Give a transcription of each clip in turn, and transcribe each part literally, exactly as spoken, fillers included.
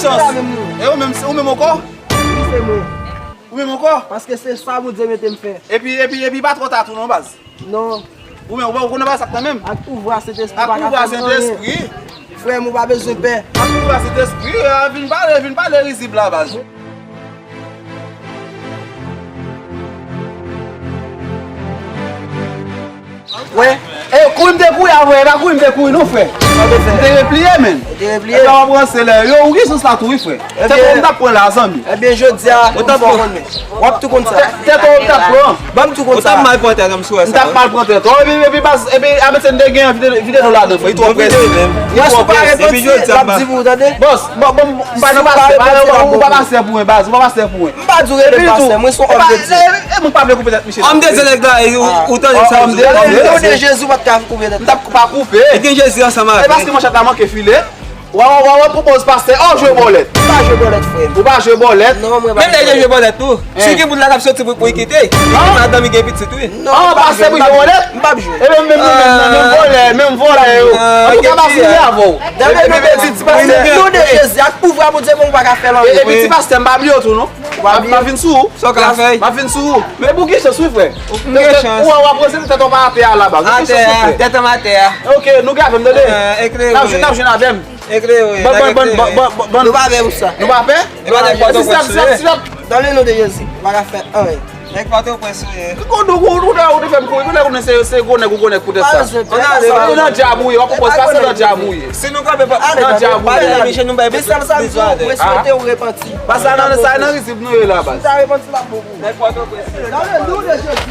Chans. E ou menm, ou menm ankò? Wi, se mwen. Ou menm ankò? Paske se sa Bondye mete m fè. Epi, epi, epi pa twò ta tou non, baz. Non. Ou menm, ou pa, ou konnen pa sa k nan menm? Ak pouvwa Sentespri, pa ka fè m anyen. Ak pouvwa Sentespri. Frè m, ou pa bezwen pè. Ak pouvwa Sentespri, a, vin pale, vin pale rizib la, baz. Wè, e kouri m te kouri avè, e pa kouri m te kouri non, frè. M te repliye, menn. Ou te repliye? Epi w ap ranse lè yo, ou gen sans la tou, wi, frè. Tèt ou m t ap pran la, zanmi. Ebyen, jodi a, ou t ap pran. W ap tou konn sa. Tèt ou m t ap pran. Ban m tou konn sa. Ou t ap mal pran tèt, m sou wè sa. M t ap mal pran tèt. Oh, epi, epi, baz, epi, a, mesye, m te gen vide, vide nou ladan, frè. Li twò prese. Li twò prese. Epi jodi a, m ap di pou ou, tande. Bòs, bon, bon, m pa nan pastè, ou pa pastè pou mwen, baz, ou pa pastè pou mwen. M pa di w rele m pastè, mwen se yon òm de Dye. E, e, e, mwen pa vle koupe tèt misye. Òm de Dye nèg la, e, ou, ou tande sa m di w? Òm de Dye. O non de Jezi, ou pa t ka koupe tèt. M t ap pa koupe. E gen Jezi ansanm avè m. E paske manchèt la manke file. W a, w a, w a pwopoze pastè, oh, jwe bòlèt. M pa jwe bòlèt, frè m. Ou pa jwe bòlèt? Non, mwen pa jwe bòlèt. Menm lè gen jwe bòlèt tou. Si gen moun la k ap soti pou, pou li kite, li gen madanm, li gen pitit, wi. Non, m pa jwe, m pa jwe. M pa jwe. E menm, menm nou menm nan, menm vòlè, menm vòlè yo. Antouka, m ap fini avè w. Epi, epi, ti pastè, non de Jezi, ak pouvwa Bondye, bon, ou pa ka fè l anyen. Epi, ti pastè, m pa bliye w tou, non. M ap, m ap vin sou ou. Sa w ka fè? M ap vin sou ou. Men pou gen chans, wi, frè. Ou gen chans. Ou, w ap ranse tèt ou pa atè a la, baz. Ou gen chans, wi, frè. Atè a, tèt an atè a. Ok, nou gen avè m, tande. N ap jwenn, n ap jwenn avè m. Eklere, ban, ban, ban, ban, ban, ban. Nou pa pè pou sa. Nou pa pè? E pa nèg Pòtoprens ou ye? Dans le nom de Jésus, m pa ka fè anyen. Nèg Pòtoprens ou ye? Kote ou, ou, ou, ou te fè m kouri, kote ou konnen se, se gwo nèg ou gwo nèg poutèt sa? Nan djab ou ye, w ap pran pòz, pase nan djab ou ye. Si nou kanpe pa nan djab ou ye. Men sèl sa m di w, mwen swete w repanti. Pase nan, sa nan rizib nou ye la, baz. Si w ta repanti, l ap bon pou ou. Nèg Pòtoprens. Dans le nom de Jésus.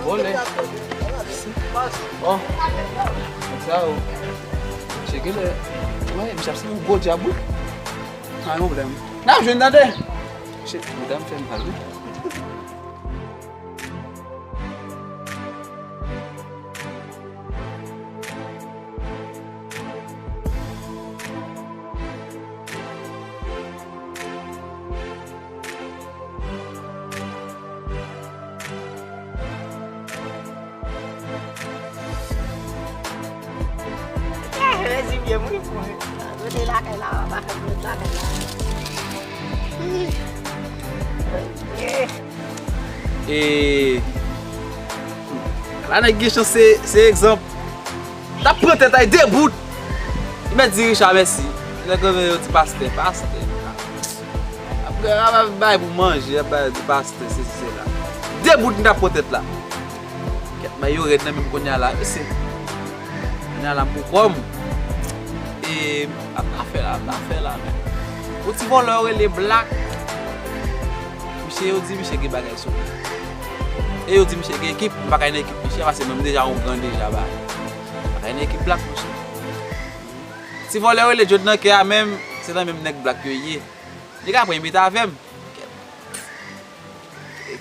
Bon, nèg. Bon. Sa yo. Cheke lè. Wè, misye ap se yon gwo djab, wi. Pa gen pwoblèm. N ap jwenn, tande. Cheke, medam fè m mal, wi. Rezibye m wi pou mwen. Rete lakay la, pa fè m rete lakay la. E la nèg gen chans se, se egzanp. T ap pran tèt ay debout. Li mèt di Richard mèsi. Nèg yo di pastè, pastè. Apre, ap bay pou manje, ap bay di pastè, se, se, se la. Debout, m t ap pran tèt la. Kèt, bay yo rèd nan men m kounye a la, mesye. Kounye a la, m pou kò m. E, ap afè la, ap afè la, men. Yon ti vòlè yo rele Black. Misye, yo di misye gen bagay sou li. E yo di misye gen ekip, m pa ka nan ekip misye, paske mwen m deja yon gran deja, ba. M pa ka nan ekip Black, mesye. Ti vòlè yo rele Jod nan kè a menm, se nan menm nèg Black yo ye. Li ka pran imite avè m.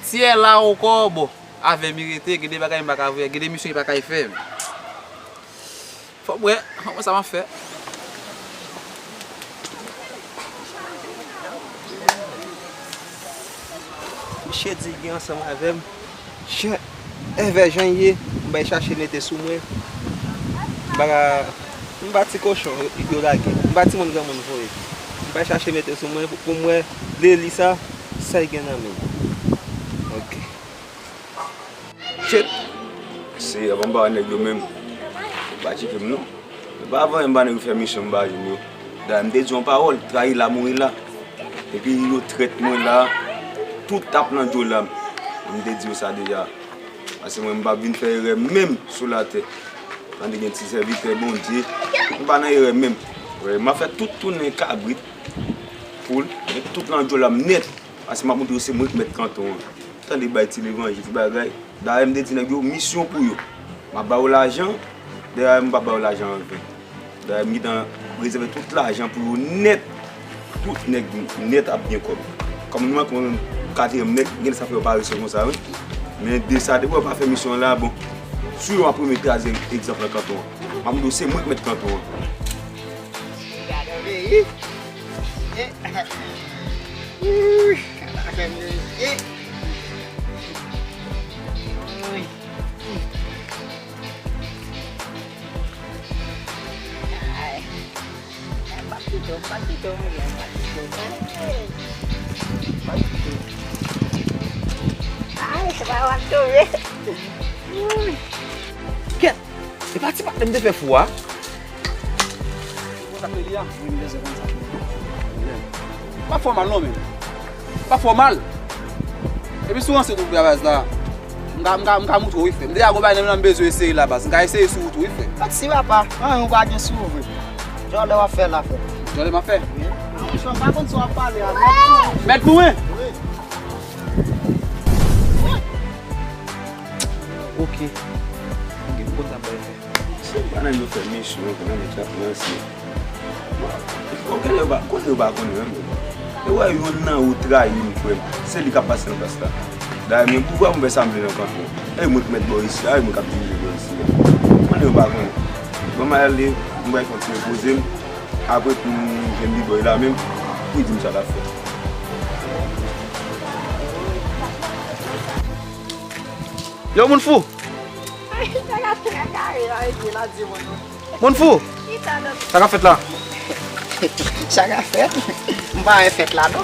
Ti è la ankò, bon, avè m li rete, gen de bagay m pa ka vre, gen de misyon li pa ka fè. Fò m wè, fò m wè sa m ap fè. Misye di gen ansanm avè m. Jan, envè jan l ye, m bay chache mete sou mwen. M pa ka, m pa ti kochon yo, yo lage. M pa timoun granmoun voye. M bay chache mete sou mwen pou, pou m wè leli sa, sa l gen nan men l. Ok. Shit. Seyè, ban m ba nèg yo menm. Yo pa tcheke m non. Yo pa voye m ba nèg yo fè misyon m pa jwenn yo. Dayè m te di yon pawòl, trayi la, mouri la. Epi yo trèt mwen la, tout ap nan djòl la. M te di yo sa deja. Paske mwen m p ap vin fè erè menm sou latè. Tande gen ti sèvitè Bondye, m pa nan erè menm. Wè, m ap fè tout tounen kabrit, poul, men tout nan djòl la m nèt. Paske m ap montre yo se mwen k mèt kanton an. Tande bay ti levanjil, ti bagay. Dayè m te di nèg yo, misyon pou yo. M ap ba yo lajan, dayè m p ap ba yo lajan anven. Dayè m gentan rezève tout lajan pou yo nèt. Tout nèg nèt ap gen kòb. Kòm nou manke yon katriyèm nèg, gen sa fè yo parese konsa, wi. Men de sa, depi w pa fè misyon an la, bon. Sou yo, m ap premye kraze egzanp nan kanton an. M ap montre yo se mwen k mèt kanton an. Gade peyi. Eh. Ui, la fè m leve. Ui. Ay. Sa w ap tonbe. Kèt! E pa ti patnè m te fè fou a? Konn sa k rele a? Wi, m bezwen konn sa k rele. Pa fè w mal non, men. Pa fè w mal. Epi si w ranse tou baz la, m ka, m ka, m ka moutre w wi, frè. M deja gon bagay nan men m bezwen eseye la, baz. M ka eseye sou ou tou wi, frè. Mèsi papa. An, ou pa gen sou ou vre. Djòlè w ap fè la, frè. Djòlè m ap fè? Wi. A, monchè, m pa konn sa w ap pale a. Mèt pou mwen? Wi. Ok. Ok, m konn sa m pral fè. Se pa nèg yo fè misyon, konnen nèg k ap ranse. Bon, konnen yo pa, konnen yo pa konnen menm. E wè, yonn nan yo trayi m, frè m. Se li k ap pase nan plas la. Dayè, men pouvwa m fè sa m vle nan kanpe. E mwen k mèt bò isi a, e mwen k ap dirije bò isi a. Konnen yo pa konnen. Ban m ale, m pral fè yon ti repoze m. Apre pou m jwenn li bò la menm, pou l di m sa l ap fè. Yo, moun fou! Moun fou! Sa k ap fèt la? Sa k ap fèt? M pa wè fèt la, non.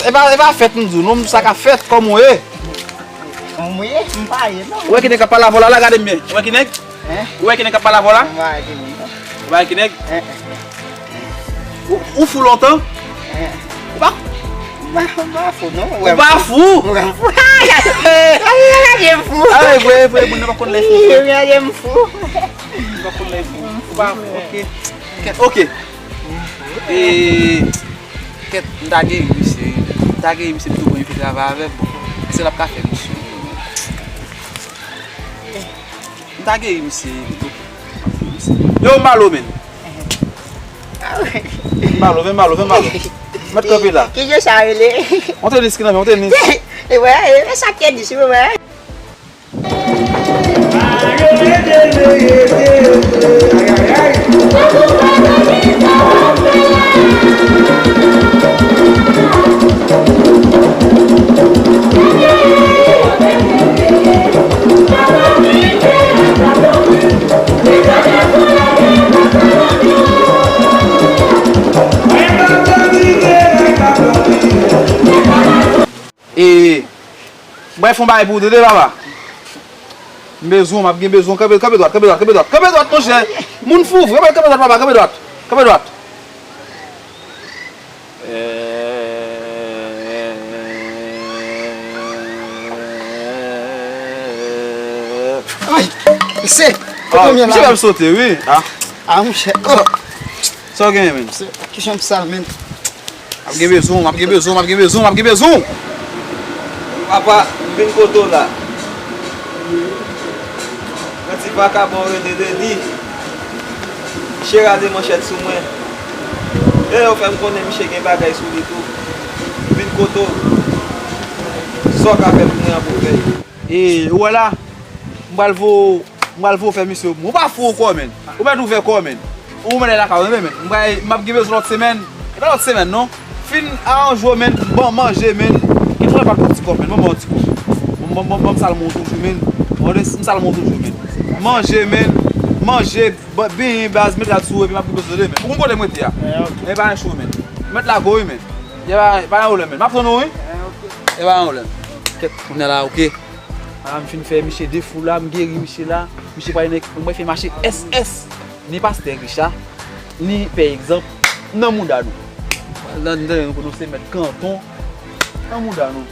E pa, e pa fèt m di w, non, sa k ap fèt, kòman w ye? Kòman m ye? M pa ye, non. Ou wè ki nèg k ap pale avè w la, la, gade m byen. Ou wè ki nèg? Hein? Ou wè ki nèg k ap pale avè w la? M pa wè ki moun, non. Ou pa wè ki nèg? Hein, hein. Ou, ou fou lontan? Hein. Ou pa? M pa, m pa fou, non. Ou pa fou? M pa fou. Gade m fou. A, e vre, e vre, moun nan pa konn lè fou. Gade m fou. Moun nan pa konn lè fou. Ou pa fou, ok. Kèt, ok. E, kèt, m ta geri misye. M ta geri misye pito pou m vin travay avè l. Bon, se l ap ka fè misye. M ta geri misye. Yo, Malo, men. Malo, vin Malo, vin Malo. Mèt kanpe la. Ki je sa rele? On tenis ki nan men, on tenis. E wè, e sa tenis, wè. E, mwen fè yon bagay pou ou tande, papa. M bezwen w, m ap gen bezwen w. Kanpe, kanpe dwat, kanpe dwat, kanpe dwat, kanpe dwat, monchè. Moun fou, kanpe, kanpe dwat, papa, kanpe dwat. Kanpe dwat. Ay, se, se konbyen la? Misye fè m sote, wi. Ah, monchè. Sa w genyen, menn? Se, ki janm sal, menn. M ap gen bezwen w, m ap gen bezwen w, m ap gen bezwen w, m ap gen bezwen w. Papa, m vin kote w la. Yon ti vakabon rele Leli. Misye rale manchèt sou mwen. E yo fè m konnen misye gen bagay sou li tou. M vin kote w. Sa w ka fè pou mwen an pou fè. E, ou wè la, m pral voye w, m pral voye w fè misye. Ou pa fou ankò, menn. Ou mèt ouvè kò w, menn. Ou mèt al lakay ou, menn. M pral, m ap gen bezwen lòt semèn. E pa lòt semèn, non. Fin aranje w, menn. Bon, manje, menn. Gen twò pa ti kòb, menn. Ban m yon ti kòb. Bon, bon, bon, bon, m salmon toujou, menn. Bon, m salmon toujou, menn. Manje, menn. Manje, bon, benyen, baz, met rad sou ou, epi m ap gen bezwen de, menn. Ou konn kote m rete a? E pa yon chou, menn. Mèt lakay ou, menn. E pa, pa yon pwoblèm, menn. M ap tann ou, wi. E pa yon pwoblèm. Kèt, kounye a la, ok. A, m fin fè misye de fou la, m geri misye la. Misye pral nèk, mwen fè mache S S. Ni pastè Richa, ni pè Egzanp, nan mouda nou. Nan, nan, nou se mèt kanton, nan mouda nou.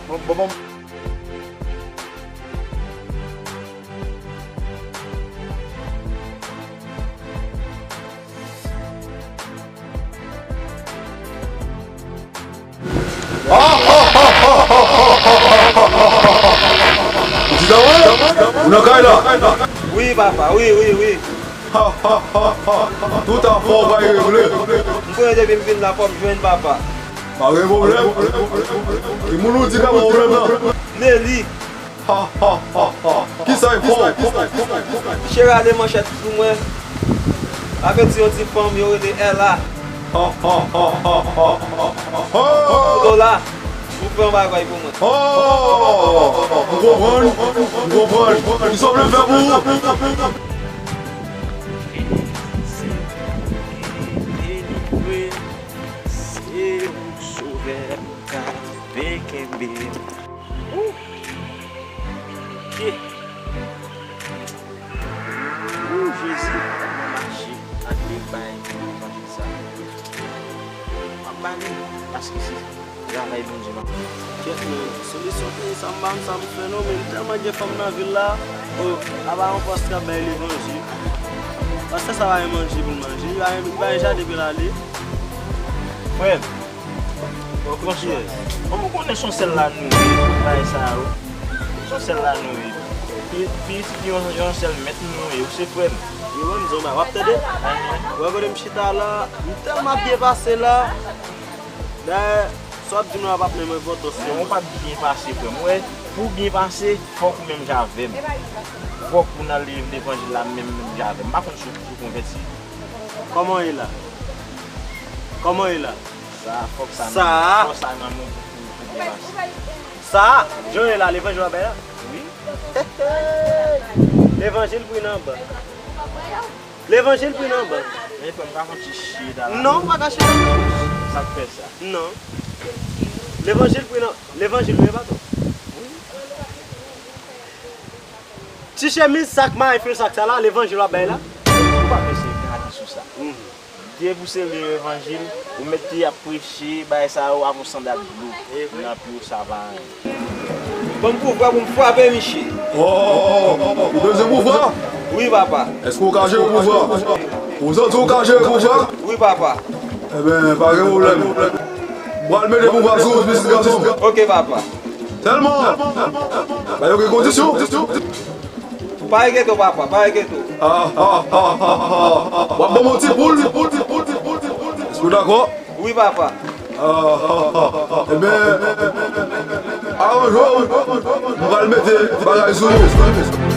Bon, bon, bon. Ou nan kay la? Wi, papa, wi, wi, wi. Tout afè w bay regle. M konnen depi m vin la, fò m jwenn papa. Pa gen pwoblèm. Ki moun ou di k ap pwoblèm nan? Leli. Kisa e fè w? Misye rale manchèt sou mwen. Avèti yon ti fanm yo rele Ella. Dola, ou fè yon bagay pou mwen. M konprann, m konprann. Kisa w vle m fè pou ou? Delivre m, se ou sovè m, kanpe kenbe m. Ou Jezi, mwen mache ak li bay levanjil sa. M ap ba li, paske se travay Bondye m ap fè. Kèt men, solisyon pou sa m pa konn sa m fè non, men m tèlman gen fanm nan vil la. O, apa yon pastè k ap bay levanjil. Pastè sa pa gen manje pou l manje, li pa gen, li pa gen jaden pou l ale. Frè m, bon, kiyès? Bon, ou konnen se yon sèl la nou ye, bagay sa yo. Se yon sèl la nou ye. Pi, pi, yon, yon sèl mèt nou ye, ou se frè m. Yo, ban m di w yon bagay, w ap tande? Ou wè kote m chita la, m tèlman ap byen pase la. Dayè, sa w ap di m la p ap menm enpòtans non. Non, ou p ap byen pase, frè m. Ou wè, pou w byen pase, fòk ou menm jan avè m. Fòk ou nan lev levanjil la menm, menm jan avè m. M pa konn si w, si w konvèti. Kòman w ye la? Kòman w ye la? Sa, fòk sa nan, fòk sa nan nou pou, pou, pou byen pase. Sa, jan w ye la, levanjil w ap bay la? Wi. Levanjil pri nan ban. Levanjil pri nan ban. Men frè m, pa fon ti chita la. Non, ou pa ka chita. Sa k fè sa? Non. Levanjil pri nan, levanjil ou ye, patwon? Ti chemiz sa k mayi fil sa k sa la, levanjil w ap bay la? Ou pa bezwen gade sou sa. Depi w se levanjil, ou mèt te ap preche, bagay sa yo, avè w sandal dlo nan pye w, sa pa anyen. Ban m pouvwa pou m frape misye. Oh, ou bezwen pouvwa? Wi, papa. Èske w ka jere pouvwa? Ou santi w ka jere pouvwa? Wi, papa. Ebyen, pa gen pwoblèm. M pral mete pouvwa sou ou, pitit gason m. Oke, papa. Sèlman, ba yo gen kondisyon. Pa enkyete w, papa, pa enkyete w. Ah, ah, ah, ah, ah. W ap ban m yon ti poul? Èske w dakò? Wi, papa. Ah, ah, ah, ah. Ebyen, aranje w, m pral mete bagay sou ou.